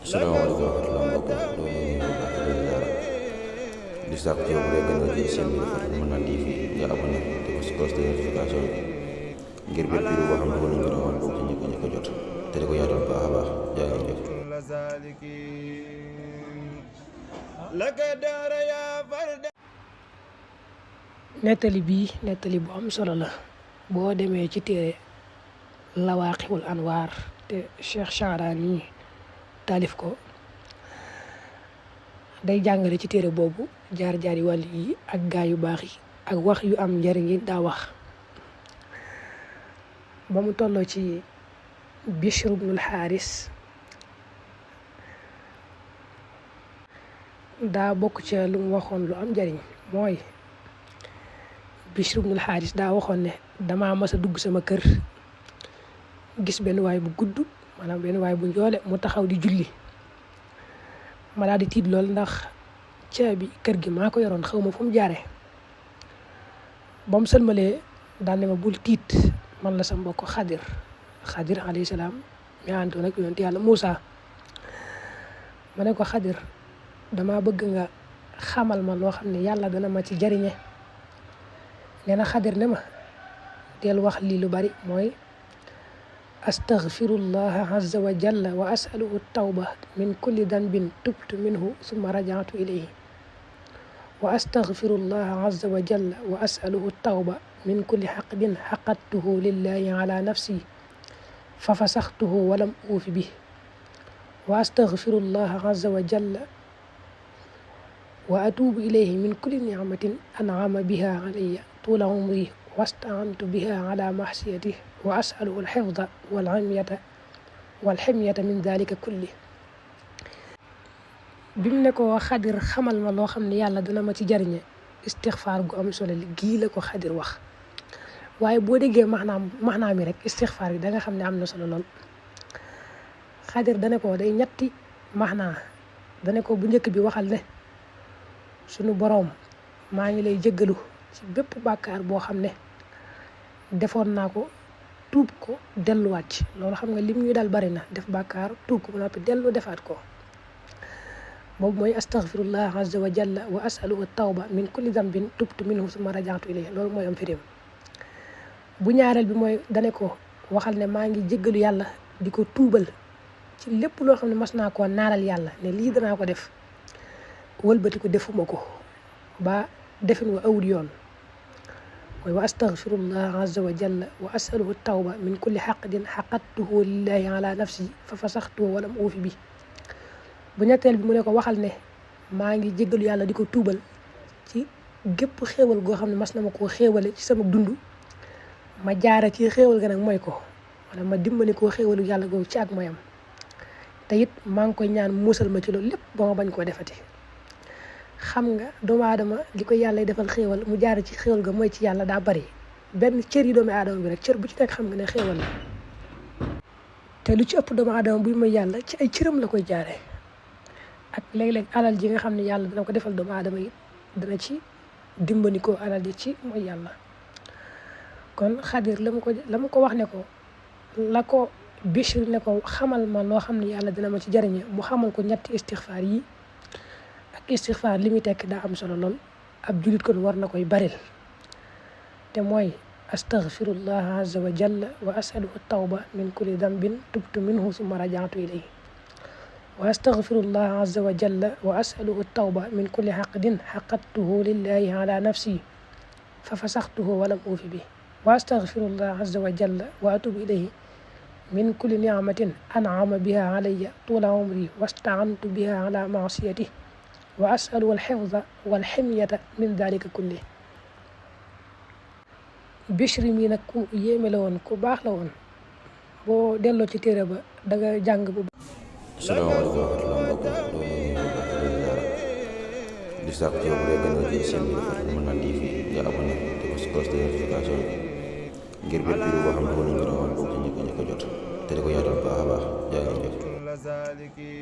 salaamaaleykum wa rahmatulah mbokk yi loolu la ñuy wax di sàkku ci yow bu dee gën nga jël seen biir Fatou Mën TV nga abonné te ko si cloche de notification bi ngir bépp vidéo boo xam ne nañ ko doon bokk ci ñëpp ko jot te di ko yaatal baax a baax jaa ngeen jëf. nettali bii nettali bu am solo la boo demee ci téere Lawaaqiul Anwaar te Cheikh Chaarani taalif ko day jàngale ci téere boobu jaar-jaari wàll yi ak gaa yu baax yi ak wax yu am njariñ yi daa wax ba mu tolloo ci Bishr ibnul Xaaris daa bokk ca lu mu waxoon lu am njariñ mooy Bishr ibnul Xaaris daa waxoon ne damaa mas a dugg sama kër gis benn waay bu gudd maanaam benn waay bu njoole mu taxaw di julli ma daal di tiit lool ndax caabi kër gi maa ko yoroon xaw ma fu mu jaare ba mu sëlmalee daal ne ma bul tiit man la sa mbokk Xadir alayhi salaam mi àndoon ak yonent yàlla Muusa ma ne ko Xadir dama bëgg nga xamal ma loo xam ne yàlla dana ma ci jariñe nee na Xadir ne ma del wax lii lu bari mooy astaghfirullaha azza wa jalla wa as'aluhu tawba min kulli danbin tubtu minhu summa raja'tu ilayhi wa astaghfirullaha azza wa jalla wa as'aluhu tawba min kulli haqdin haqadtuhu lillahi ala nafsi fa fasaxtuhu walam uufi bih wa astaghfirullaha azza wa jalla wa atuubu ilayhi min kulli ni'matin an'ama biha alayya tula umri wastaantu biha ala maxsiyati wa asaluhu alxifda walximyata min dalika kulli bi mu ne ko Xadir xamal ma loo xam ne yàlla dana ma ci jariñe istixfaar gu am solo li gii la ko Xadir wax waaye boo déggee maxnaa mi rek istixfaar bi da nga xam ne am na solo lool Xadir dane ko day ñetti maxnaa dane ko bu njëkk bi waxal ne sunu boroom maa ngi lay jéggalu ci bépp bàkkaar boo xam ne defoon naa ko tuub ko delluwaat ci loolu xam nga lim ñuy dal bari na def bàkkaar tuub ko ba noppi dellu defaat ko boobu mooy astaghfirullah azza wa jalla wa asaluhu tawba min kulli dambin tubtu minhu summa raja'tu ilayhi loolu mooy am firim bu ñaareel bi mooy dane ko waxal ne maa ngi jéggalu yàlla di ko tuubal ci lépp loo xam ne mas naa koo naaral yàlla ne lii danaa ko def wëlbati ko defuma ko ba defin wa awul yoon mooy wa astaghfirullah azza wa jalla wa asaluhu tawba min kulli xaqdin xaqadtuhu lillahi ala nafsi fa fasaxtuhu walam uufi bi bu ñetteel bi mu ne ko waxal ne maa ngi jéggalu yàlla di ko tuubal ci gépp xéewal goo xam ne mas na ma koo xéewale ci sama dund ma jaara ci xéewal ga nag mooy ko wala ma dimbali koo xéewalu yàlla googu ci ak moyam te it maa ngi koy ñaan musal ma ci loolu lépp ba ma bañ koo defati xam nga doomu aadama li ko yàlla defal xéewal mu jaar ci xéewal ga mooy ci yàlla daa bari benn cër yi doomu aadama bi rek cër bu ci nekk xam nga ne xéewal la te lu ci ëpp doomu aadama buy mooy yàlla ci ay cëram la koy jaaree ak léeg-léeg alal ji nga xam ne yàlla dana ko defal doomu aadama yi dana ci dimbali ko alal ji ci mooy yàlla kon Xadir la mu ko wax ne ko la ko Bishr ne ko xamal ma loo xam ne yàlla dina ma ci jariñe mu xamal ko ñetti istixfaar yi istixfaar li muy tekk daa am solo lool ab julit kon war na koy baril te mooy astaghfirullah azza wa jalla wa asaluhu tawba min kulli dambin tubtu minhu summa raja'tu ilayhi wa astaghfirullah azza wa jalla wa asaluhu tawba min kulli xaqdin xaqadtuhu lillahi ala nafsi fa fasaxtuhu walam uufi bi wa astaghfirullah azza wa jalla wa atubu ilayhi min kulli ni'matin an'ama biha alayya tula umri wastaantu biha ala ma'siyati wa asalu alxifda walximyata min dalika kulli Bishr mi nag ku yéeme la woon ku baax la woon boo delloo ci téere ba da nga jàng bu salaamaaleykum wa rahmatulah mbokk yi loolu la ñuy wax di sàkku ci yow bu dee gën nga jël seen biir Fatou Mën TV nga abonné te ko si cloche de notification bi ngir bépp vidéo boo xam ne nañ ko doon bokk ci ñëpp ko jot te di ko yaatal baax a baax jaa ngeen jëf.